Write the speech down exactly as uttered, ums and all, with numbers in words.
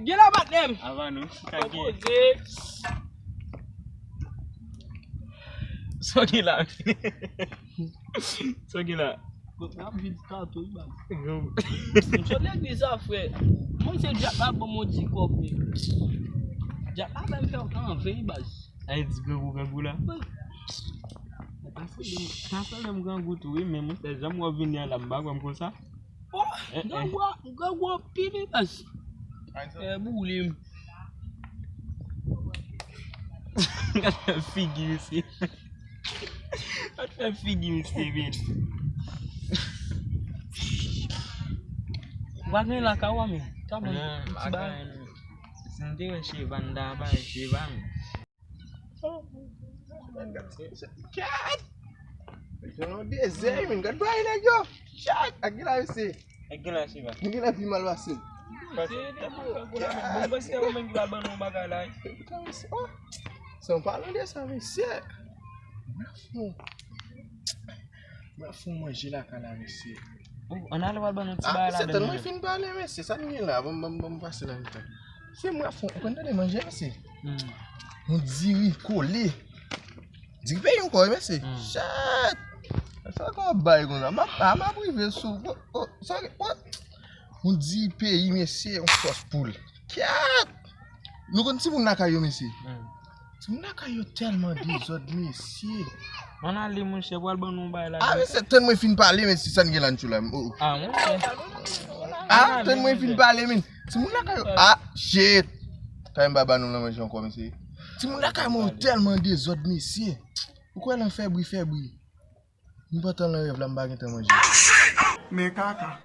Gen la patnè m. Avan nou. Konpoze. Sa w gen la? Sa w gen la? Bon, n ap vin kato, wi, baz. M sot legliz la, frè. Mwen se Dyak la ban m yon ti kòb, wi. Dyak la fè m fè yon kanven, wi, baz. Ay, di grangou, grangou la. Wi. Sa sanble m, sa sanble m grangou tou, wi, men monchè, jan m wè w vini an la, m pa kwè m konsa. Oh, eh, eh. Grangou, grangou anpil, wi, baz. Eh, boule m. Gade figi misye. Gade figi misye, men. Ou pa gen lakay ou a, men? Ka ban m ti bagay. Si m te wè Cheva, m ta bay Cheva, men. Kèt! Yo nan dezè, men gad bagay nèg yo. Chat! Ak gen la, mesye. Ak gen la, Cheva. Gen la pi mal pase. Pase, bon, bon, se ou menm ki va ban nou bagay la, wi. Oh! Se yon palan de sa, mesye. Mwen fou. Mwen fou manje lakay la, mesye. Oh, ann ale w al ban nou ti bagay la. Ah, mesye, tann mwen fin pale, mesye. Sa n gen la? Ban m, ban m, ban m pase nan mitan. Se mwen fou. Ou konn tande manje, mesye? Hmm. Yon diri kole. Diri peyi ankò, wi, mesye. Hmm. Chat! Sa k ap bay konsa? M ap, ah, m ap rive sou. Oh, oh, sa, oh. Yon diri peyi, mesye, yon sòs poul. Kèt! Nou konn timoun lakay yo, mesye. Hmm. Timoun lakay yo tèlman dezòd, mesye. Ann ale, monchè, pral ban nou bay la. Ah, mesye, tann mwen fin pale, mesye, sa n gen la, n tchou la. Oh. Ah, monchè. Ah, tann mwen fin pale, men. Timoun lakay yo. Ah, shit. Kay m pa ba nou nan manje ankò, mesye. Timoun lakay mwen yo tèlman dezòd, mesye. Ou kwè lan fè bri, fè bri. M pantan lan rèv la, m pa gentan manje. Men kaka.